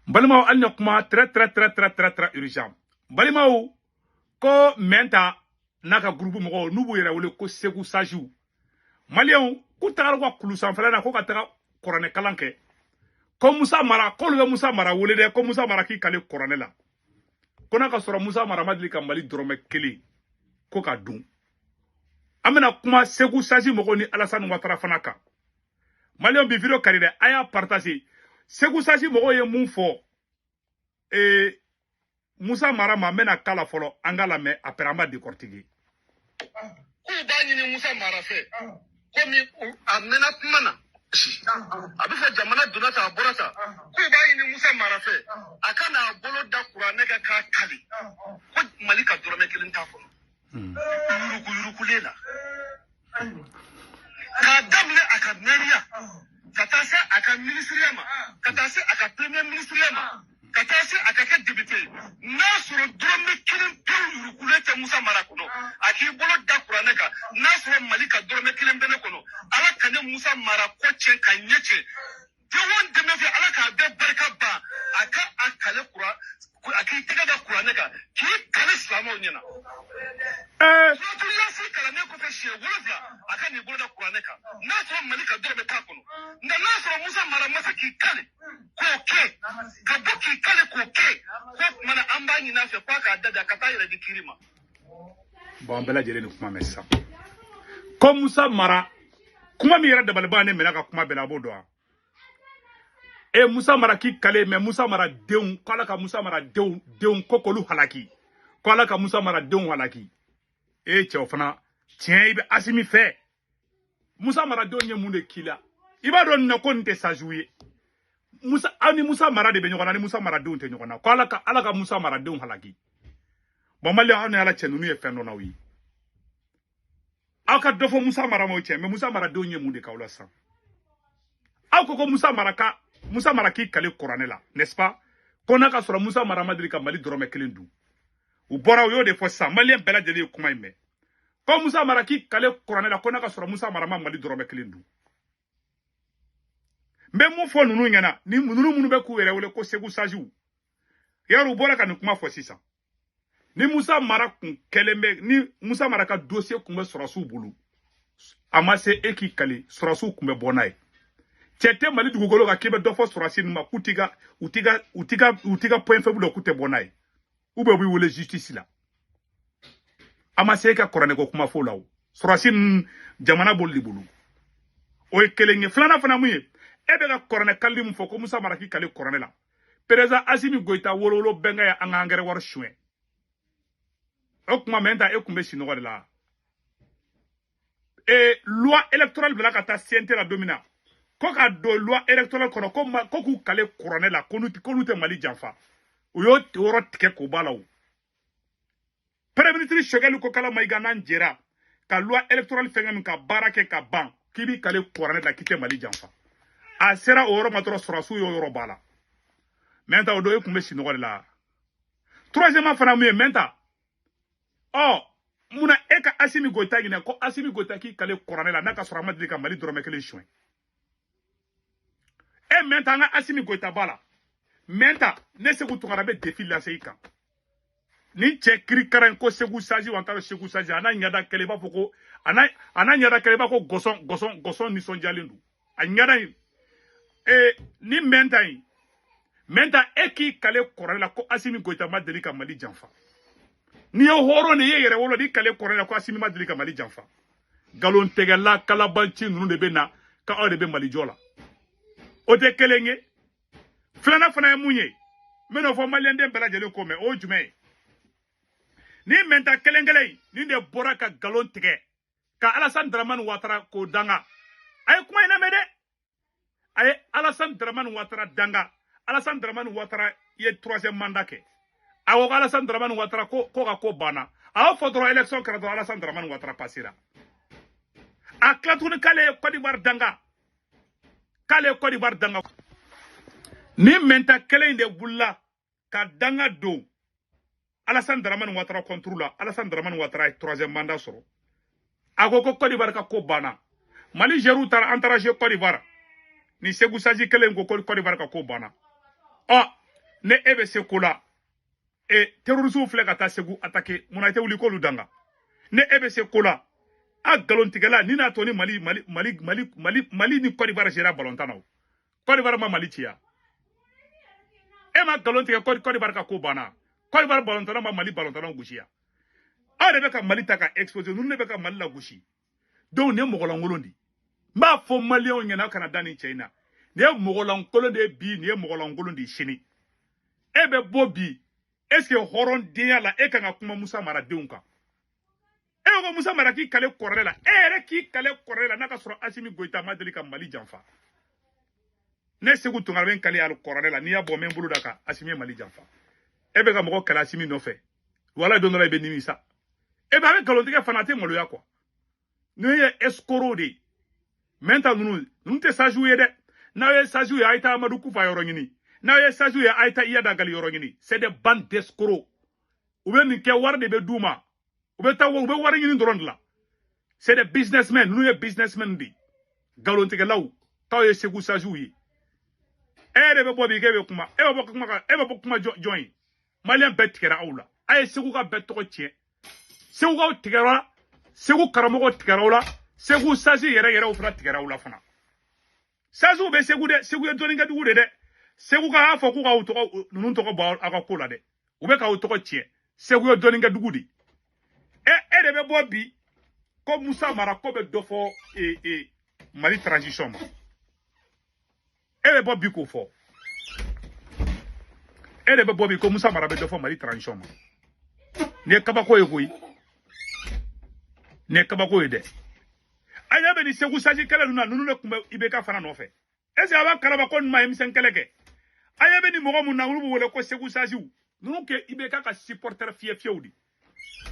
Balimaw, hali ni kuma très très très très très très urgent. Balimaw, ko Mɛnta n'a ka groupe mɔgɔw n'u b'u yɛrɛ wele ko Segu Sajiw, maliyɛnw k'u tagara u ka kulu sanfɛla na ko ka taga kuranɛ kalan kɛ, ko Musa Mara, k'olu bɛ Musa Mara wele dɛ, ko Musa Mara k'i kale kuranɛ la ko n'a ka sɔrɔ Musa Mara ma deli ka Mali dɔrɔmɛ kelen ko ka dun. An bɛna kuma Segu Saji mɔgɔw ni Alassane Ouattara fana kan. Maliyɛnw, bi vidéo ka di dɛ, a y'a partager. Segu Saji mɔgɔw ye mun fɔ Musa Mara ma? N bɛna k'a la fɔlɔ, an k'a lamɛn, après an b'a décortiquer. K'u b'a ɲini Musa Mara fɛ, komi a mɛnna kuma na, a bɛ fɔ jamana donna tan, a bɔra tan, k'u b'a ɲini Musa Mara fɛ a ka n'a bolo da kuranɛ kan k'a kali ko Mali ka dɔrɔmɛ kelen t'a kɔnɔ yuruku yurukulen la, k'a daminɛ a ka mɛriya ka taa se a ka minisiriya ma, ka taa se a ka premier ministriya ma, ka taa se a ka kɛ député ye, n'a sɔrɔ dɔrɔmɛ kelen pewu yurukulen tɛ Musa Mara kɔnɔ, a k'i bolo da kuranɛ kan, n'a sɔrɔ Mali ka dɔrɔmɛ kelen bɛ ne kɔnɔ, Ala ka ne Musa Mara kɔ tiɲɛ ka ɲɛ tiɲɛ, den o dɛmɛ fɛ, Ala k'a bɛɛ barika ban, a ka a kale kura, a k'i tɛgɛ da kuranɛ kan k'i kale silamɛw ɲɛna. Suratu Yasi kalannen kɔfɛ siɲɛ 7, a ka n'i bolo da kuranɛ kan, n'a sɔrɔ Mali ka dɔrɔmɛ t'a kɔnɔ. Nka n'a sɔrɔ Musa Mara ma se k'i kale k'o kɛ, ka bɔ k'i kale k'o kɛ, k'o tuma na an b'a ɲini a fɛ k'a k'a da a ka taa yɛrɛ di kiri ma. Bon, an bɛɛ lajɛlen ni kuma mɛn sisan ko Musa Mara, kuma min yɛrɛ dabaliban ne minɛ ka kuma bɛɛ la, a b'o dɔn wa? E Musa Mara k'i kale mɛ Musa Mara denw, ko Ala ka Musa Mara denw ko k'olu halaki, ko Ala ka Musa Mara denw halaki. E cɛw fana, tiɲɛ i bɛ Asimi fɛ, Musa Mara denw ye mun de k'i la? I b'a dɔn nin na ko nin tɛ sajiw ye. Musa, aw ni Musa Mara de bɛ ɲɔgɔn na, ni Musa Mara denw tɛ ɲɔgɔn na, ko Ala ka Musa Mara denw halaki. Bon, maliyɛn, aw ni Ala cɛ, ninnu ye fɛn dɔnnaw ye. Aw ka dɔ fɔ Musa Mara ma, o cɛ mɛ. Musa Mara denw ye mun de k'aw la sisan? Aw ko ko Musa Mara k'i kale kuranɛ la, n'est-ce pas, ko n'a ka sɔrɔ Musa Mara ma deli ka Mali dɔrɔmɛ kelen dun. U bɔra, u y'o de fɔ sisan. Maliyɛn bɛɛ lajɛlen ye kuma in mɛn ko Musa Mara k'i kale kuranɛ la ko n'a ka sɔrɔ Musa Mara ma Mali dɔrɔmɛ kelen dun. N bɛ mun fɔ ninnu ɲɛna, ni ninnu minnu bɛ k'u yɛrɛ wele ko Segu Sajiw? Yarɔ, u bɔra ka nin kuma fɔ sisan. Ni Musa Mara kun kɛlen bɛ, ni Musa Mara ka dossier kun bɛ sɔrɔsiw bolo, a ma se e k'i kale, sɔrɔsiw kun bɛ bɔ n'a ye. Cɛ tɛ Mali dugukolo kan k'i bɛ dɔ fɔ sɔrɔsi ninnu ma k'u t'i ka u t'i ka u t'i ka u t'i ka point faible dɔn, k'u tɛ bɔ n'a ye, ou bien u b'i wele justice la. A ma se e ka kuranɛ ko kuma fɔ o la. O sɔrɔsi ninnu, jamana b'olu de bolo. O ye kelen ye. Filanan fana mun ye? E bɛ ka kuranɛ kalili mun fɔ ko Musa Mara k'i kale kuranɛ la, président Asimi Goyita wolowolo bɛnkɛ ye an ka angɛrɛ wari suɲɛ. O kuma mɛ ta, e kun bɛ sunɔgɔ de la. E loi électorale bila ka taa CNT la don min na, ko ka don loi électorale kɔnɔ, ko ma ko k'u kale kuranɛ la ko n'u tɛ Mali janfa, u y'o yɔrɔ tigɛ k'o b'a la. O premier ministre Choguel ko kala Mayiga, n'an jɛra ka loi électorale fɛngɛ min ka baara kɛ ka ban, k'i b'i kale kuranɛ la k'i tɛ Mali janfa. A sera o yɔrɔ ma dɔrɔn, sɔrɔsiw y'o yɔrɔ b'a la. Mɛnta, o don e kun bɛ sunɔgɔ de la. Troisièmement fana mun ye, Mɛnta? Ɔ munna e ka Asimi Goyita ɲinɛ ko Asimi Goyita k'i kale kuranɛ la n'a ka sɔrɔ a ma deli ka Mali dɔrɔmɛ kelen suɲɛ? E Mɛnta, an ka Asimi Goyita b'a la. Mɛnta, ne Segu Tunkara bɛ défi lase i kan. Ni cɛ kirikara in ko Segu Saji wa, n t'a dɔn Segu Saji, a n'a ɲɛda kɛlɛ, i b'a fɔ ko a n'a ɲɛda kɛlɛ, i b'a fɔ ko gɔsɔn gɔsɔn gɔsɔn nisɔndiyalen don a ɲɛda in. Ee, ni Mɛnta in, Mɛnta, e k'i kale kuranɛ la ko Asimi Goyita ma deli ka Mali janfa. N'i ye hɔrɔn de ye, yɛrɛ wolo, n'i kale kuranɛ la ko Asimi ma deli ka Mali janfa. Nkalontigɛla kalabanci ninnu de bɛ na ka aw de bɛ Mali jɔ la. O tɛ kelen ye. Filanan fana ye mun ye? N bɛn'o fɔ maliyɛnden bɛɛ lajɛlen ko mɛn. O ye jumɛn ye? Ni Mɛnta kelen kelen in nin de bɔra ka nkalon tigɛ ka Alassane Dramane Ouattara k'o danga. A ye kuma in lamɛn dɛ. A ye Alassane Dramane Ouattara danga. Alassane Dramane Ouattara ye troisième mandat kɛ. A ko Alassane Dramane Ouattara ko ka ko banna. A y'o fɔ dɔrɔn, élection kɛra dɔrɔn, Alassane Dramane Ouattara passera. A tila tuguni k'ale ye Côte d'Ivoire danga, k'ale ye Côte d'Ivoire danga. Ni Mɛnta kelen in de wulila ka danga don Alassane Dramane Ouattara contre la, Alassane Dramane Ouattara ye troisième mandat sɔrɔ. A ko ko Côte d'Ivoire ka ko banna. Mali gérou taara, an taara jouer Côte d'Ivoire, ni Segu Saji kelen ko ko Côte d'Ivoire ka ko banna. Ɔ Ne e bɛ se ko la, e terroristes filɛ ka taa Segu attaquer, mun na i tɛ wuli k'olu danga? Ne e bɛ se ko la, a nkalontigɛla ni n'a tɔ ni Mali Mali Mali Mali Mali Mali ni Côte d'Ivoire sera balontan na o. Côte d'Ivoire ma Mali ci ya. E ma nkalon tigɛ, Côte d'Ivoire ka ko banna. Côte d'Ivoire balontanna ma Mali balontannaw gosi ya. Aw de bɛ ka Mali ta ka exposer, ninnu de bɛ ka Mali lagosi. Donc nin ye mɔgɔlankolon de ye. N b'a fɔ maliyɛnw ɲɛna, aw kana da nin cɛ in na. Nin ye mɔgɔlankolon de ye bi, nin ye mɔgɔlankolon de ye sini. E bɛ bɔ bi, est ce que hɔrɔndenya la e kan ka kuma Musa Mara denw kan? E ko Musa Mara k'i kale kɔrɔlɛ la, e yɛrɛ k'i kale kɔrɔlɛ la n'a ka sɔrɔ Asimi Goyita ma deli ka Mali janfa. Ne Segu Tunkara bɛ n kale ali kɔrɔlɛ la, n'i y'a bɔ n bɛ n bolo da kan, Asimi ye Mali janfa. E bɛ ka mɔgɔ kɛlɛ Asimi nɔfɛ, wala don dɔ la i bɛ nimisa. E bɛ a bɛ nkalontigɛ fana, a tɛ maloya quoi. Ninnu ye escroc de ye. Mɛnta ninnu, ninnu tɛ sages ye dɛ. N'aw ye sages ye, a ye taa Amadu Kufa yɔrɔ ɲini. N'aw ye sages ye, a ye taa Iyad Ag Ghali yɔrɔ ɲini. C'est des bandes d'escrocs. U bɛ nin kɛ, wari de bɛ d'u ma. U bɛ taa, u bɛ wari ɲini dɔrɔn de la. C'est des businessmen. Ninnu ye businessmen de ye. Nkalontigɛlaw, k'aw ye Segu sages ye. E yɛrɛ bɛ bɔ bi k'e bɛ kuma. E bɛ bɔ kuma kan, e bɛ bɔ kuma jɔn ye? Maliyɛn bɛɛ tigɛra aw la. A ye Segu ka bɛɛ tɔgɔ tiɲɛ. Segukaw tigɛra, Segu karamɔgɔw tigɛra aw la, Segu sage yɛrɛ yɛrɛw fana tigɛra aw la fana. Sagew bɛ Segu dɛ, Segu ye dɔnnikɛdugu de dɛ. Segu ka y'a fɔ k'u k'aw tɔgɔ ninnu tɔgɔ bɔ aw ka ko la dɛ. U bɛ k'aw tɔgɔ tiɲɛ. Segu ye dɔnnikɛdugu de. E de bɛ bɔ bi ko Musa Mara ko bɛ dɔ fɔ Mali transition ma. E bɛ bɔ bi k'o fɔ. E de bɛ bɔ bi ko Musa Mara bɛ dɔ fɔ Mali transition ma. Nin ye kabako ye koyi. Nin ye kabako ye dɛ. A ɲɛ bɛ nin Segu sage kɛlɛ ninnu na, ninnu de tun bɛ IBK fana nɔfɛ. Est ce que a b'a kalama ko ninnu ma M5 kɛlɛ kɛ? A ɲɛ bɛ nin mɔgɔ mun na, olu b'u wele ko Segu sagew. Ninnu kɛ IBK ka supporter fiyɛ fiyɛw de.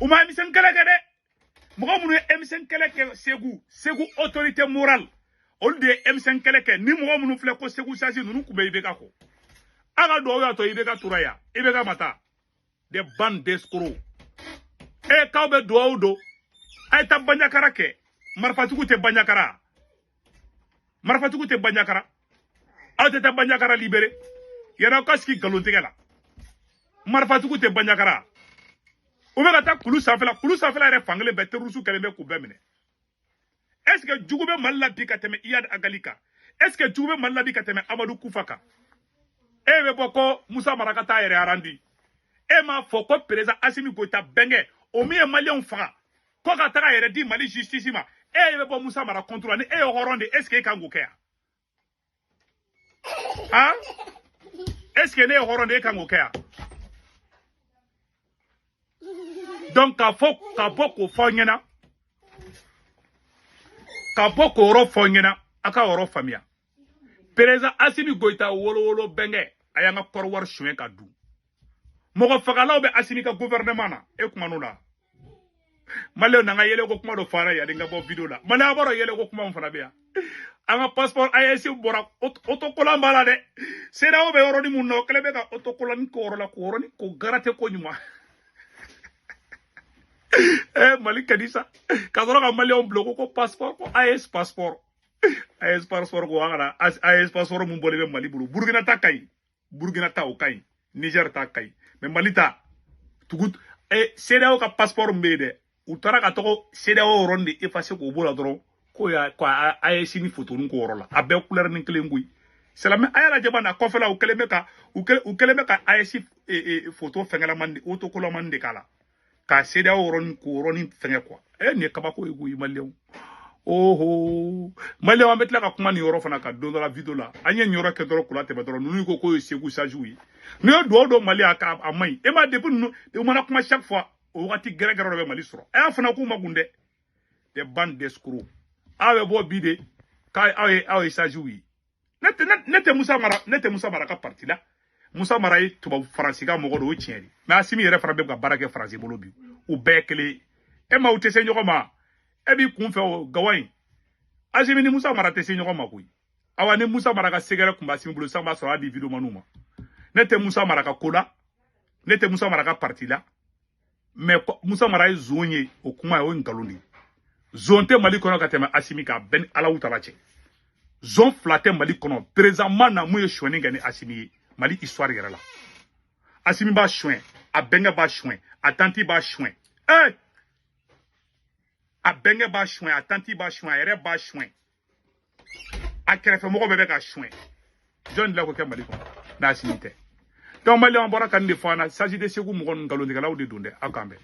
U ma M5 kɛlɛ kɛ dɛ. Mɔgɔ minnu ye M5 kɛlɛ kɛ Segu, Segu autorité morale, olu de ye M5 kɛlɛ kɛ. Ni mɔgɔ minnu filɛ ko Segu sage ninnu tun bɛ IBK kɔ. A ka duwawu y'a to IBK tora yan. IBK ma taa. Des bandes d'escrocs. E k'aw bɛ duwawu don. A ye taa Banjakara kɛ. Marifatigiw tɛ Banjakara. Marifatigiw tɛ Banjakara. Aw tɛ taa Banjakara libéré. Yɛrɛ aw ka sigi nkalontigɛ la. Marifatigiw tɛ Banjakara. U bɛ ka taa kulu sanfɛla, kulu sanfɛla yɛrɛ fankelen bɛɛ terroriste kɛlen bɛ k'u bɛɛ minɛ. Est ce que jugu bɛ Mali la bi ka tɛmɛ Iyad Ag Ghali kan? Est ce que jugu bɛ Mali la bi ka tɛmɛ Amadu Kufa kan? E bɛ bɔ ko Musa Mara ka taa yɛrɛ arandi. E m'a fɔ ko président Asimi Goyita bɛnkɛ o min ye maliyɛnw faga ko ka taga yɛrɛ di Mali justice ma. E bɛ bɔ Musa Mara contre la, ni e ye hɔrɔn de, est ce que e kan k'o kɛ yan? Han? Est ce que ne ye hɔrɔn de, e kan k'o kɛ yan? Donc k'a fɔ ka bɔ k'o fɔ aw ɲɛna, ka bɔ k'o yɔrɔ fɔ aw ɲɛna, a ka yɔrɔ faamuya. Président Asimi Goyita wolowolo bɛnkɛ, a y'an ka kɔrɔ wari suɲɛ ka dun. Mɔgɔ fagalaw bɛ Asimi ka gouvernement na, e kuma n'o la. Maliyɛnw n'an ka yɛlɛko kuma dɔ fara yanni n ka bɔ video la. Maliyɛn b'a dɔn yɛlɛko kuma min fana bɛ yan. An ka passeport AES bɔra, autocollant b'a la dɛ. CEDEAO bɛ yɔrɔnin mun na, o kɛlen bɛ ka autocollant k'o yɔrɔ la, k'o yɔrɔnin k'o garate ko ɲuman. Mali ka di sa. Ka sɔrɔ ka maliyɛnw bila ko passeport, ko AES passeport. AES passeport ko an kana AES passeport mun bɔlen bɛ Mali bolo. Burukina ta ka ɲi. Burukina ta o ka ɲi. Niger ta ka ɲi. Mais Mali ta tugu CEDEAO ka passeport min bɛ yen dɛ. U taara ka tɔgɔ CEDEAO yɔrɔnin de effacer k'o b'o la dɔrɔn. Ko ya ko AES ni photo k'o yɔrɔ la. A bɛɛ couleur ni kelen koyi. C'est la même a y'a lajɛ ba na kɔfɛla u kɛlen bɛ ka u kɛlen bɛ ka AES photo fɛngɛlaman de autocollant de k'a la. Ka CEDEAO yɔrɔnin k'o yɔrɔnin fɛngɛ quoi. Nin ye kabako ye koyi maliyɛnw. Oho maliyɛnw, an bɛ tila ka kuma nin yɔrɔ fana kan don dɔ la video la. An ye nin yɔrɔ kɛ dɔrɔn k'u latɛmɛ dɔrɔn. Ninnu ko k'o ye Segu sagew ye. N'u ye duwawu don Mali a ka a man ɲi. E ma depuis ninnu u mana kuma chaque fois o wagati gɛrɛgɛrɛ dɔ bɛ Mali sɔrɔ. A y'a fana k'u ma kun dɛ. Des bandes d'escrocs. Aw bɛ bɔ bi de k'aw ye aw ye sagew ye. Ne tɛ Musa Mara, ne tɛ Musa Mara ka parti la. Musa Mara ye tubabu Faransi ka mɔgɔ de, o ye tiɲɛ de. Mais Asimi yɛrɛ fana bɛ ka baara kɛ Faransi bolo bi. U bɛɛ ye kelen ye. E ma u tɛ se ɲɔgɔn ma. E b'i kun fɛ o gawa in. Asimi ni Musa Mara tɛ se ɲɔgɔn ma koyi. Awa ni Musa Mara ka sɛgɛrɛ tun bɛ Asimi bolo sisan b'a sɔrɔ a di video maniw ma. Ne tɛ Musa Mara ka ko la. Ne tɛ Musa Mara ka parti la. Mais Musa Mara ye zon ye, o kuma o ye nkalon de ye. Zon tɛ Mali kɔnɔ ka tɛmɛ Asimi kan, bɛɛ ni Alahu Taala cɛ. Zon fila tɛ Mali kɔnɔ présentement na mun ye sonyani kɛ ni Asimi ye Mali histoire yɛrɛ la. Asimi b'a suɲɛ, a bɛnkɛ b'a suɲɛ, a tanti b'a suɲɛ. A bɛnkɛ b'a suɲɛ, a tanti b'a suɲɛ, a yɛrɛ b'a suɲɛ, a kɛrɛfɛmɔgɔ bɛɛ bɛ ka suɲɛ. Jɔn de la k'o kɛ Mali kɔnɔ n'a Asimi tɛ? Donc maliyɛnw, bɔra ka nin de fɔ an na. Sage de Segu mɔgɔ ninnu, nkalontigɛlaw de don dɛ. Aw k'an bɛn.